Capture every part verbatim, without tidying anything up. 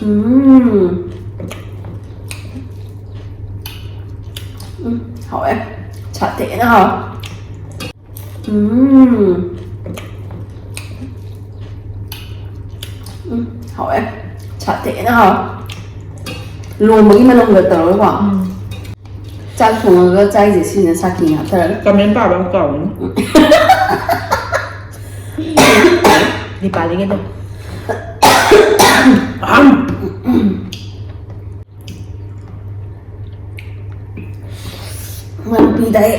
ꯎꯝ꯫ ꯎꯝ, ꯍꯥꯎꯋꯦ꯫ ꯁꯥꯊꯤꯅ ꯍꯥꯎꯋꯦ꯫ ꯎꯝ꯫ ꯎꯝ, ꯍꯥꯎꯋꯦ꯫ ꯁꯥꯊꯤꯅ ꯍꯥꯎꯋꯦ꯫ ꯂꯣꯝꯕꯒꯤ ꯃꯅꯝꯒ ꯇꯧꯔꯒꯀꯣ꯫ ꯎꯝ꯫ ꯆꯥꯛ ꯊꯣꯡꯉꯒ ꯆꯥꯏꯁꯦ ꯁꯤꯅ ꯁꯥꯊꯤ ꯍꯥꯞꯊꯔꯒ꯫ ꯀꯃꯦꯟ ꯄꯥꯕ ꯑꯃ ꯀꯥꯎꯏ꯫ ꯗꯤꯄꯥꯂꯤꯒꯤꯗꯣ꯫ ꯉꯥꯄꯤ ꯇꯥꯏ꯫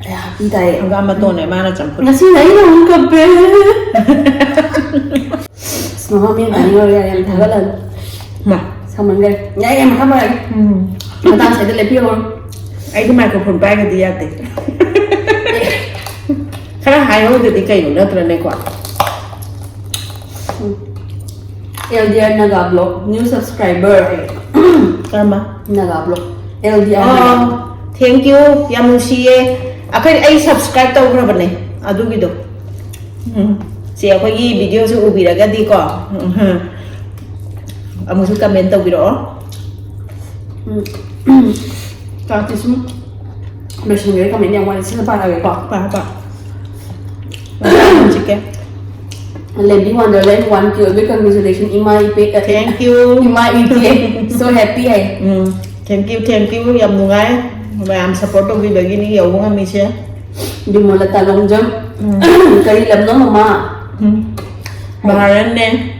ꯉꯥꯄꯤ ꯇꯥꯏ꯫ ꯍꯪꯒꯥꯝ ꯃꯇꯣꯟꯅꯦ ꯃꯥꯅ ꯆꯝꯐꯨꯠ꯫ ꯉꯁꯤꯅ ꯑꯩꯅ ꯑꯃꯨꯛ ꯀꯞꯄꯦ꯫ ꯑꯁ, ꯃꯃꯥ ꯃꯤꯅ ꯇꯥꯅꯤꯡꯉꯔꯣꯏ, ꯌꯥꯔꯦ, ꯌꯥꯝ ꯊꯥꯒꯠꯂꯅꯨ꯫ ꯃꯥ꯫ ꯁꯥꯃꯟꯈ꯭ꯔꯦ꯫ ꯌꯥꯔꯦ, ꯌꯥꯝ ꯃꯈꯥ ꯃꯔꯛꯑꯒꯦ꯫ ꯎꯝ꯫ ꯃꯇꯥꯡ ꯁ꯭ꯋꯥꯏꯗ ꯂꯦꯞꯄꯤꯍꯧꯔꯣ꯫ ꯑꯩꯗꯤ ꯃꯥꯏꯀ꯭ꯔꯣꯐꯣꯟ ꯄꯥꯏꯒꯗꯤ ꯌꯥꯗꯦ꯫ ꯈꯔ ꯍꯥꯏꯍꯧꯗꯗꯤ ꯀꯩꯅꯣ, ꯅꯠꯇ꯭ꯔꯅꯦꯀꯣ? ꯎꯝ꯫ L D R Naga Vlog, new subscriber꯫ ꯀꯔꯝꯕ? Naga Vlog꯫ L D R ꯑꯣ, Naga꯫ Thank you, ꯌꯥꯝ ꯅꯨꯡꯁꯤꯌꯦ꯫ ꯑꯩꯈꯣꯏ, ꯑꯩ subscribe ꯇꯧꯈ꯭ꯔꯕꯅꯦ ꯑꯗꯨꯒꯤꯗꯣ꯫ ꯎꯝ, ꯁꯦ ꯑꯩꯈꯣꯏꯒꯤ videoꯁꯨ ꯎꯕꯤꯔꯒꯗꯤꯀꯣ, ꯎꯝ, ꯑꯃꯨꯛꯁꯨ comment ꯇꯧꯕꯤꯔꯛꯑꯣ꯫ ꯎꯝ꯫ ꯆꯥꯛꯇꯤ ꯁꯨꯝ ꯂꯣꯏꯁꯤꯟꯈ꯭ꯔꯦ, comment ꯌꯥꯝ ꯋꯥꯠꯂꯤ, ꯁꯤꯅ ꯄꯥꯔꯒꯦꯀꯣ꯫ ꯄꯥ, ꯄꯥ꯫ Chicken꯫ ꯂꯦꯝꯕꯤ Wonderland one K ꯑꯣꯏꯕꯩ congratulation, ꯏꯃꯥ ꯏꯄꯦ, ꯑ, Thank you꯫ ꯏꯃꯥ ꯏꯆꯦ, so happy high. Um, thank you, thank you, ꯌꯥꯝ ꯅꯨꯡꯉꯥꯏ, ꯃꯌꯥꯝ support ꯇꯧꯕꯤꯕꯒꯤꯅꯤ ꯌꯧꯕ ꯉꯝꯃꯤꯁꯦ꯫ ꯕꯤꯃꯣꯂꯇꯥ ꯂꯣꯡꯖꯝ꯫ ꯎꯝ꯫ ꯀꯔꯤ ꯂꯝꯅꯣ ꯃꯃꯥ? ꯎꯝ꯫ ꯕꯍꯥꯔꯦꯟꯅꯦ꯫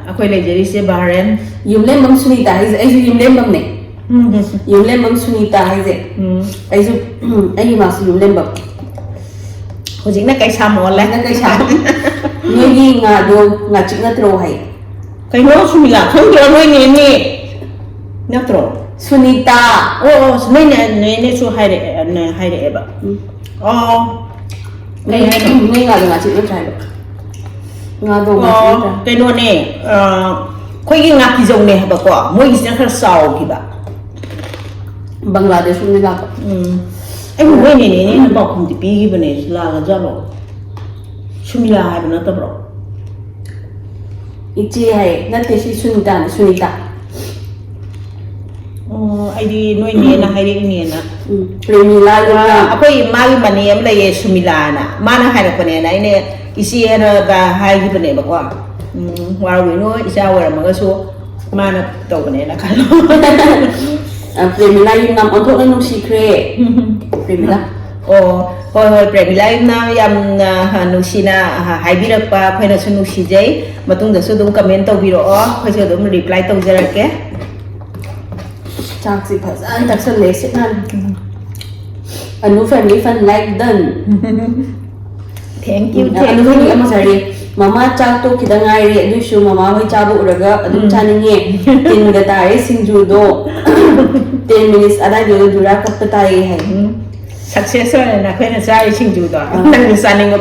ꯑꯩꯈꯣꯏ ꯂꯩꯖꯔꯤꯁꯦ ꯕꯍꯥꯔꯦꯟ꯫ ꯌꯨꯝꯂꯦꯝꯕꯝ ꯁꯨꯅꯤꯇꯥ ꯍꯥꯏꯁꯦ, ꯑꯩꯁꯨ ꯌꯨꯝꯂꯦꯝꯕꯝꯅꯦ꯫ ꯎꯝ꯫ ꯌꯨꯝꯂꯦꯝꯕꯝ ꯁꯨꯅꯤꯇꯥ ꯍꯥꯏꯁꯦ꯫ ꯎꯝ꯫ ꯑꯩꯁꯨ, ꯎꯝ, ꯑꯩꯒꯤ ꯏꯃꯥꯁꯨ ꯌꯨꯝꯂꯦꯝꯕꯝ꯫ ꯍꯧꯖꯤꯛꯅ ꯀꯩꯁꯥꯝ ꯑꯣꯜꯂꯦ꯫ ꯍꯧꯖꯤꯛꯅ ꯀꯩꯁꯥꯝ꯫ ꯅꯣꯏꯒꯤ ꯉꯥꯗꯣ ꯉꯥꯆꯤꯛ ꯅꯠꯇ꯭ꯔꯣ ꯍꯥꯏ? ꯀꯩꯅꯣ ꯁꯨꯃꯤꯂꯥ, ꯈꯪꯗ꯭ꯔꯣ? ꯅꯣꯏ ꯅꯦꯅꯦ ꯅꯠꯇ꯭ꯔꯣ? ꯁꯨꯅꯤꯇꯥ꯫ ꯑꯣ, ꯑꯣ, ꯅꯣꯏ ꯅꯦ-, ꯅꯦꯅꯦꯁꯨ ꯍꯥꯏꯔꯛꯑꯦ, ꯅꯦ-, ꯍꯥꯏꯔꯛꯑꯦꯕ꯫ ꯎꯝ꯫ ꯑꯣ꯫ ꯀꯩ ꯍꯥꯏꯅꯣ? ꯅꯣꯏ ꯉꯥꯗꯣ ꯉꯥꯆꯤꯛ ꯅꯠꯇ꯭ꯔꯥ ꯍꯥꯏꯕ? ꯉꯥꯗꯣ ꯉꯥꯆꯤꯛ ꯑꯣ, ꯅꯠꯇ꯭ꯔꯥ? ꯀꯩꯅꯣꯅꯦ, ꯑ, ꯑꯩꯈꯣꯏꯒꯤ ꯉꯥꯀꯤꯖꯧꯅꯦ ꯍꯥꯏꯕꯀꯣ, ꯃꯣꯏꯒꯤꯁꯤꯅ ꯈꯔ ꯆꯥꯎꯈꯤꯕ꯫ ꯕꯪꯒ꯭ꯂꯥꯗꯦꯁ ꯂꯣꯝꯗꯒꯤ ꯂꯥꯛꯄ꯫ ꯎꯝ꯫ ꯑꯩ ꯃꯣꯏꯅꯦꯅꯦꯅ ꯄꯥꯎꯈꯨꯝꯗꯤ ꯄꯤꯈꯤꯕꯅꯦ, ꯂꯥꯜꯂꯖꯥꯠꯂꯣ? ꯁꯨꯃꯤꯂꯥ ꯍꯥꯏꯕ ꯅꯠꯇꯕ꯭ꯔꯣ? ꯏꯆꯦ ꯍꯥꯏ ꯅꯠꯇꯦ, ꯁꯤ ꯁꯨꯅꯤꯇꯥꯅꯦ, ꯁꯨꯅꯤꯇꯥ꯫ ꯑꯣ, ꯑꯩꯗꯤ ꯅꯣꯏ ꯅꯦꯅ ꯍꯥꯏꯔꯛꯏꯅꯦꯅ꯫ ꯎꯝ, ꯄ꯭ꯔꯦꯃꯤꯂꯥ ꯑ, ꯌꯨꯝꯅꯥꯝ꯫ ꯑꯩꯈꯣꯏ ꯏꯃꯥꯒꯤ ꯃꯅꯦ ꯑꯃ ꯂꯩꯌꯦ, ꯁꯨꯃꯤꯂꯥꯅ, ꯃꯥꯅ ꯍꯥꯏꯔꯛꯄꯅꯦꯅ ꯑꯩꯅ ꯏꯆꯦꯅ ꯍꯥꯏꯈꯤꯕꯅꯦꯕꯀꯣ꯫ ꯎꯝ, ꯋꯥꯔꯧꯕꯤꯅꯨ, ꯏꯆꯥ ꯑꯣꯏꯔꯝꯃꯒꯁꯨ ꯃꯥꯅ ꯇꯧꯕꯅꯦꯅ ꯈꯜꯂꯣ꯫ ꯑ, ꯄ꯭ꯔꯦꯃꯤꯂꯥ ꯌꯨꯝꯅꯥꯝ ꯑꯣꯟꯊꯣꯛꯅ ꯅꯨꯡꯁꯤꯈ꯭ꯔꯦ꯫ ꯄ꯭ꯔꯦꯃꯤꯂꯥ꯫ ꯑꯣ, ꯍꯣꯏ, ꯍꯣꯏ, ꯄ꯭ꯔꯦꯃꯤꯂꯥ ꯏꯝꯅ ꯌꯥꯝꯅ, ꯑ, ꯅꯨꯡꯁꯤꯅ, ꯑ, ꯍꯥꯏꯕꯤꯔꯛꯄ ꯑꯩꯈꯣꯏꯅꯁꯨ ꯅꯨꯡꯁꯤꯖꯩ꯫ ꯃꯇꯨꯡꯗꯁꯨ ꯑꯗꯨꯝ ꯀꯃꯦꯟ ꯇꯧꯕꯤꯔꯛꯑꯣ, ꯑꯩꯈꯣꯏꯁꯨ ꯑꯗꯨꯝ ꯔꯤꯄ꯭ꯂꯥꯏ ꯇꯧꯖꯔꯛꯀꯦ꯫ ꯆꯥꯛꯁꯤ ꯐꯖꯅ ꯇꯛꯁꯜꯂꯦ, ꯁꯤꯠ ꯅꯥꯟ꯫ Anu family fun like done꯫ Thank you, um, thank ꯑꯗꯨ you. ꯍꯧꯖꯤꯛ ꯑꯃ ꯆꯥꯔꯤ꯫ ꯃꯃꯥ ꯆꯥꯛ ꯇꯣꯛꯈꯤꯗ ꯉꯥꯏꯔꯤ, ꯑꯗꯨꯏꯁꯨ ꯃꯃꯥ ꯍꯣꯏ ꯆꯥꯕ ꯎꯔꯒ ꯑꯗꯨꯝ ꯆꯥꯅꯤꯡꯉꯦ꯫ ꯇꯤꯟꯒ ꯇꯥꯔꯦ ꯁꯤꯡꯖꯨꯗꯣ꯫ Ten minutes ꯑꯗꯥꯏꯗꯨꯗ ꯖꯨꯔꯥ ꯀꯞꯄ ꯇꯥꯏꯌꯦ ꯍꯥꯏ꯫ ꯎꯝ, success ꯑꯣꯏꯔꯦꯅ ꯑꯩꯈꯣꯏꯅ ꯆꯥꯔꯤ ꯁꯤꯡꯖꯨꯗꯣ꯫ ꯅꯪꯁꯨ ꯆꯥꯅꯤꯡꯕ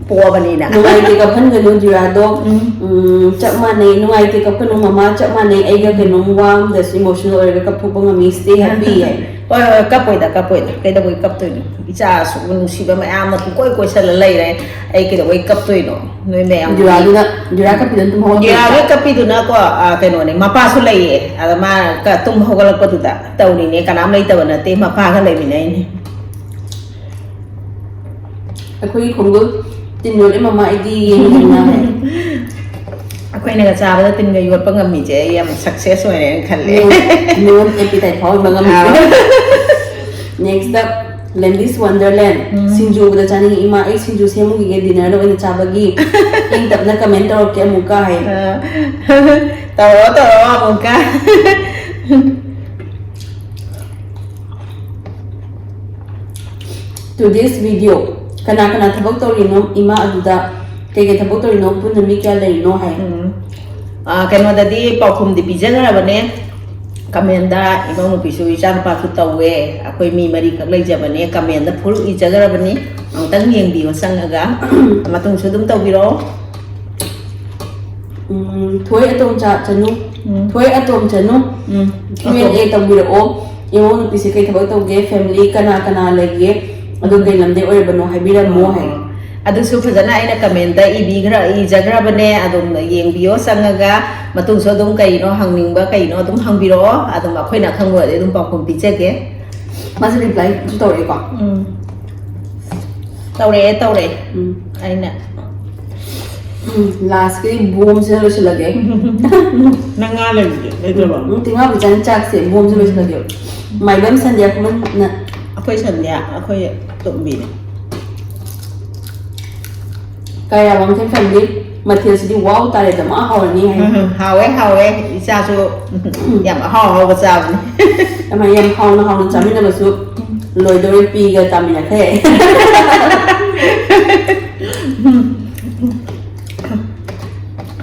ꯄꯣꯛꯑꯕꯅꯤꯅ꯫ ꯅꯨꯡꯉꯥꯏꯇꯦ ꯀꯞꯍꯟꯒꯅꯨ ꯖꯨꯔꯥꯗꯣ꯫ ꯎꯝ꯫ ꯎꯝ, ꯆꯞ ꯃꯥꯟꯅꯩ, ꯅꯨꯡꯉꯥꯏꯇꯦ ꯀꯞꯀꯅꯨ ꯃꯃꯥ, ꯆꯞ ꯃꯥꯟꯅꯩ ꯑꯩꯒ ꯀꯩꯅꯣꯝ ꯋꯥ ꯑꯃꯗꯁꯨ emotional ꯑꯣꯏꯔꯒ ꯀꯞꯊꯣꯛꯄ ꯉꯝꯃꯤ, stay happy ꯍꯥꯏ꯫ ꯍꯣꯏ, ꯍꯣꯏ, ꯀꯞꯄꯣꯏꯗ, ꯀꯞꯄꯣꯏꯗ, ꯀꯩꯗꯧꯕꯩ ꯀꯞꯇꯣꯏꯅꯣ? ꯏꯆꯥ ꯑꯁꯨꯛ ꯅꯨꯡꯁꯤꯕ ꯃꯌꯥꯝ ꯑꯃ ꯄꯨꯡꯀꯣꯏ ꯀꯣꯏꯁꯜꯂ ꯂꯩꯔꯦ, ꯑꯩ ꯀꯩꯗꯧꯕꯩ ꯀꯞꯇꯣꯏꯅꯣ? ꯅꯣꯏ ꯃꯌꯥꯝ ꯖꯨꯔꯥꯗꯨꯅ, ꯖꯨꯔꯥ ꯀꯞꯄꯤꯗꯨꯅ ꯇꯨꯝ ꯍꯧꯒꯠꯄ꯫ ꯖꯨꯔꯥꯒ ꯀꯞꯄꯤꯗꯨꯅꯀꯣ, ꯑ, ꯀꯩꯅꯣꯅꯦ, ꯃꯄꯥꯁꯨ ꯂꯩꯌꯦ, ꯑꯗ ꯃꯥ ꯀ-, ꯇꯨꯝ ꯍꯧꯒꯠꯂꯛꯄꯗꯨꯗ ꯇꯧꯔꯤꯅꯦ, ꯀꯅꯥꯝ ꯂꯩꯇꯕ ꯅꯠꯇꯦ, ꯃꯄꯥꯒ ꯂꯩꯃꯤꯟꯅꯩꯅꯦ꯫ ꯑꯩꯈꯣꯏꯒꯤ ꯈꯣꯡꯒꯨꯜ ꯇꯤꯟ ꯌꯣꯠꯂꯤ ꯃꯃꯥ ꯑꯩꯗꯤ ꯌꯦꯡꯉꯤꯅ ꯍꯥꯏ꯫ ꯑꯩꯈꯣꯏꯅꯒ ꯆꯥꯕꯗ ꯇꯤꯟꯒ ꯌꯣꯠꯄ ꯉꯝꯃꯤꯁꯦ ꯑꯩ ꯌꯥꯝ success ꯑꯣꯏꯔꯦꯅ ꯈꯜꯂꯦ꯫ ꯃꯤꯉꯣꯟ appetite ꯐꯥꯎꯍꯟꯕ ꯉꯝꯃꯤ꯫ ꯑꯥ꯫ Next up, Landis Wonderland꯫ ꯎꯝ꯫ ꯁꯤꯡꯖꯨ ꯎꯕꯗ ꯆꯥꯅꯤꯡꯉꯤ ꯏꯃꯥ, ꯑꯩ ꯁꯤꯡꯖꯨ ꯁꯦꯝꯃꯨꯈꯤꯒꯦ dinnerꯗ ꯑꯣꯏꯅ ꯆꯥꯕꯒꯤ꯫ ꯏꯪ ꯇꯞꯅ comment ꯇꯧꯔꯛꯀꯦ ꯑꯃꯨꯛꯀ ꯍꯥꯏ꯫ ꯑꯥ꯫ ꯇꯧꯔꯣ, ꯇꯧꯔꯣ ꯑꯃꯨꯛꯀ꯫ To this video, ꯀꯅꯥ ꯀꯅꯥ ꯊꯕꯛ ꯇꯧꯔꯤꯅꯣ ꯏꯃꯥ ꯑꯗꯨꯗ? ꯀꯩꯀꯩ ꯊꯕꯛ ꯇꯧꯔꯤꯅꯣ? ꯄꯨꯟꯅ ꯃꯤ ꯀꯌꯥ ꯂꯩꯔꯤꯅꯣ ꯍꯥꯏ꯫ ꯎꯝ꯫ ꯑꯥ, ꯀꯩꯅꯣꯗꯗꯤ ꯄꯥꯎꯈꯨꯝꯗꯤ ꯄꯤꯖꯈ꯭ꯔꯕꯅꯦ꯫ Commentꯗ ꯏꯅꯥꯎꯅꯨꯄꯤꯁꯨ ꯏꯆꯥꯅꯨꯄꯥꯁꯨ ꯇꯧꯋꯦ꯫ ꯑꯩꯈꯣꯏ ꯃꯤ ꯃꯔꯤꯈꯛ ꯂꯩꯖꯕꯅꯦ꯫ Commentꯗ full ꯏꯖꯈ꯭ꯔꯕꯅꯤ꯫ ꯑꯃꯨꯛꯇꯪ ꯌꯦꯡꯕꯤꯌꯣ ꯆꯪꯉꯒ꯫ ꯃꯇꯨꯡꯁꯨ ꯑꯗꯨꯝ ꯇꯧꯕꯤꯔꯛꯑꯣ꯫ ꯎꯝ, ꯊꯣꯏ ꯑꯇꯣꯝꯆꯥ ꯆꯅꯨ꯫ ꯎꯝ꯫ ꯊꯣꯏ ꯑꯇꯣꯝ ꯆꯅꯨ꯫ ꯎꯝ꯫ Q and A ꯇꯧꯕꯤꯔꯛꯑꯣ꯫ ꯏꯃꯧ ꯅꯨꯄꯤꯁꯦ ꯀꯩ ꯊꯕꯛ ꯇꯧꯒꯦ, family ꯀꯅꯥ ꯀꯅꯥ ꯂꯩꯒꯦ, ꯑꯗꯨ ꯀꯩ ꯂꯝꯗꯩ ꯑꯣꯏꯔꯕꯅꯣ ꯍꯥꯏꯕꯤꯔꯝꯃꯣ ꯍꯥꯏ꯫ ꯑꯗꯨꯁꯨ ꯐꯖꯅ ꯑꯩꯅ comment ꯏꯕꯤꯈ꯭ꯔ-, ꯏꯖꯈ꯭ꯔꯕꯅꯦ, ꯑꯗꯨꯝ ꯌꯦꯡꯕꯤꯌꯣ ꯆꯪꯉꯒ꯫ ꯃꯇꯨꯡꯁꯨ ꯑꯗꯨꯝ ꯀꯩꯅꯣ ꯍꯪꯅꯤꯡꯕ ꯀꯩꯅꯣ ꯑꯗꯨꯝ ꯍꯪꯕꯤꯔꯛꯑꯣ, ꯑꯗꯨꯝ ꯑꯩꯈꯣꯏꯅ ꯑꯈꯪꯕꯗꯤ ꯑꯗꯨꯝ ꯄꯥꯎꯈꯨꯝ ꯄꯤꯖꯒꯦ꯫ ꯃꯥꯁꯨ replyꯁꯨ ꯇꯧꯔꯛꯑꯦꯀꯣ꯫ ꯎꯝ꯫ ꯇꯧꯔꯛꯑꯦ, ꯇꯧꯔꯛꯑꯦ꯫ ꯎꯝ꯫ ꯑꯩꯅ ꯎꯝ, lastꯀꯤ ꯕꯣꯝꯁꯤꯅ ꯂꯣꯏꯁꯤꯜꯂꯒꯦ꯫ ꯅꯪ ꯉꯥ ꯂꯩꯕꯗꯤ ꯂꯩꯇ꯭ꯔꯕꯣ? ꯎꯝ, ꯇꯤꯡꯉꯥ ꯆꯥꯅꯤ ꯆꯥꯛꯁꯦ ꯕꯣꯝꯁꯤꯅ ꯂꯣꯏꯁꯤꯜꯂꯒꯦ꯫ ꯃꯥꯏꯕꯝ ꯁꯟꯗ꯭ꯌꯥ ꯈꯨꯃꯟꯅ ꯑꯩꯈꯣꯏ ꯁꯟꯗ꯭ꯌꯥ, ꯑꯩꯈꯣꯏ ꯇꯣꯝꯕꯤꯅꯦ꯫ ꯀꯌꯥ ꯋꯥꯡꯈꯩ family ꯃꯊꯦꯜꯁꯤꯗꯤ ꯋꯥꯎ ꯇꯥꯔꯦꯗ, ꯃꯥ ꯍꯥꯎꯔꯅꯤ ꯍꯥꯏ꯫ ꯎꯝ, ꯍꯥꯎꯋꯦ, ꯍꯥꯎꯋꯦ꯫ ꯏꯆꯥꯁꯨ ꯌꯥꯝ ꯑꯍꯥꯎ ꯑꯍꯥꯎꯕ ꯆꯥꯕꯅꯦ꯫ ꯑꯃ ꯌꯥꯝ ꯍꯥꯎꯅ ꯍꯥꯎꯅ ꯆꯥꯃꯤꯟꯅꯕꯁꯨ ꯂꯣꯏꯗꯧꯔꯦ, ꯄꯤꯒ ꯆꯥꯃꯤꯟꯅꯈ꯭ꯔꯦ꯫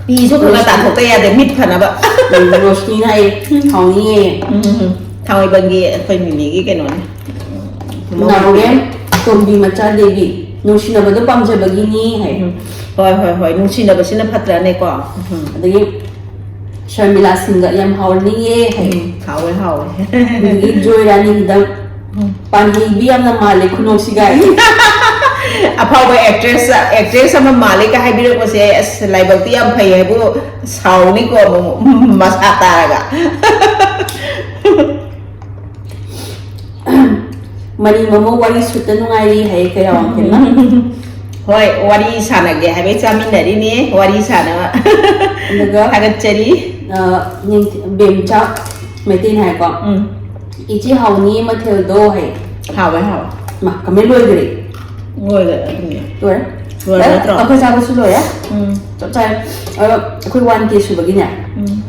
ꯄꯤꯁꯨ ꯈꯔ ꯈꯔ ꯇꯥꯊꯣꯛꯇ ꯌꯥꯗꯦ, ꯃꯤꯠ ꯐꯅꯕ꯫ ꯎꯝ, ꯔꯣꯁꯅꯤꯅ ꯍꯥꯏꯌꯦ, ꯍꯥꯎꯅꯤꯌꯦ꯫ ꯎꯝ, ꯊꯥꯡꯃꯩꯕꯟꯒꯤ ꯑꯩꯈꯣꯏ ꯃꯤꯃꯤꯒꯤ ꯀꯩꯅꯣꯅꯦ꯫ ꯅꯥꯎꯔꯦꯝ ꯇꯣꯝꯕꯤ ꯃꯆꯥ ꯗꯦꯕꯤ, ꯅꯨꯡꯁꯤꯅꯕꯗꯣ ꯄꯥꯝꯖꯕꯒꯤꯅꯤ ꯍꯥꯏ꯫ ꯎꯝ, ꯍꯣꯏ, ꯍꯣꯏ, ꯍꯣꯏ, ꯅꯨꯡꯁꯤꯅꯕꯁꯤꯅ ꯐꯠꯇ꯭ꯔꯅꯦꯀꯣ? ꯎꯝ꯫ ꯑꯗꯒꯤ ꯁꯔꯃꯤꯂꯥ ꯁꯤꯡꯒ ꯌꯥꯝ ꯍꯥꯎꯅꯤꯌꯦ ꯍꯥꯏ꯫ ꯎꯝ, ꯍꯥꯎꯋꯦ, ꯍꯥꯎꯋꯦ꯫ ꯑꯗꯒꯤ ꯖꯣꯏ ꯔꯥꯅꯤ ꯍꯤꯗꯝ, ꯎꯝ꯫ ꯄꯥꯟꯍꯩꯕꯤ ꯌꯥꯝꯅ ꯃꯥꯜꯂꯦ ꯈꯨꯅꯣꯛꯁꯤꯒ꯫ ꯑꯐꯥꯎꯕ actress, actress ꯑꯃ ꯃꯥꯜꯂꯦꯒ ꯍꯥꯏꯕꯤꯔꯛꯄꯁꯦ, ꯑꯁ, ꯂꯥꯏꯕꯛꯇꯤ ꯌꯥꯝ ꯐꯩ ꯍꯥꯏꯕꯨ ꯁꯥꯎꯅꯤꯀꯣ ꯑꯃꯨꯛ, ꯃꯁꯥ ꯇꯥꯔꯒ꯫ ꯃꯔꯤ ꯃꯃꯧ ꯋꯥꯔꯤ ꯁꯨꯠꯇ ꯅꯨꯡꯉꯥꯏꯔꯤ ꯍꯥꯏꯌꯦ ꯀꯩꯔꯥ ꯋꯥꯡꯈꯦꯝꯅ꯫ ꯍꯣꯏ, ꯋꯥꯔꯤ ꯁꯥꯟꯅꯒꯦ ꯍꯥꯏꯕꯩ ꯆꯥꯃꯤꯟꯅꯔꯤꯅꯦ, ꯋꯥꯔꯤ ꯁꯥꯟꯅꯕ꯫ ꯑꯗꯨꯒ, ꯊꯥꯒꯠꯆꯔꯤ꯫ ꯑ, ꯅꯤꯡꯊꯤ-, ꯕꯦꯝꯆꯥ ꯃꯩꯇꯩꯅ ꯍꯥꯏꯀꯣ꯫ ꯎꯝ꯫ "ꯏꯆꯦ ꯍꯥꯎꯅꯤ ꯃꯊꯦꯜꯗꯣ" ꯍꯥꯏ꯫ ꯍꯥꯎꯋꯦ, ꯍꯥꯎꯋꯦ꯫ ꯃꯥ, comment ꯂꯣꯏꯈ꯭ꯔꯦ꯫ ꯂꯣꯏꯈ꯭ꯔꯦ, ꯑꯗꯨꯅꯦ꯫ ꯂꯣꯏꯔꯦ꯫ ꯂꯣꯏꯔꯦ ꯑꯦ, ꯅꯠꯇ꯭ꯔꯣ? ꯑꯩꯈꯣꯏ ꯆꯥꯕꯁꯨ ꯂꯣꯏꯔꯦ꯫ ꯎꯝ꯫ ꯆꯞ ꯆꯥꯔꯦ꯫ ꯑꯗꯣ ꯑꯩꯈꯣꯏ one K ꯁꯨꯕꯒꯤꯅꯦ꯫ ꯎꯝ꯫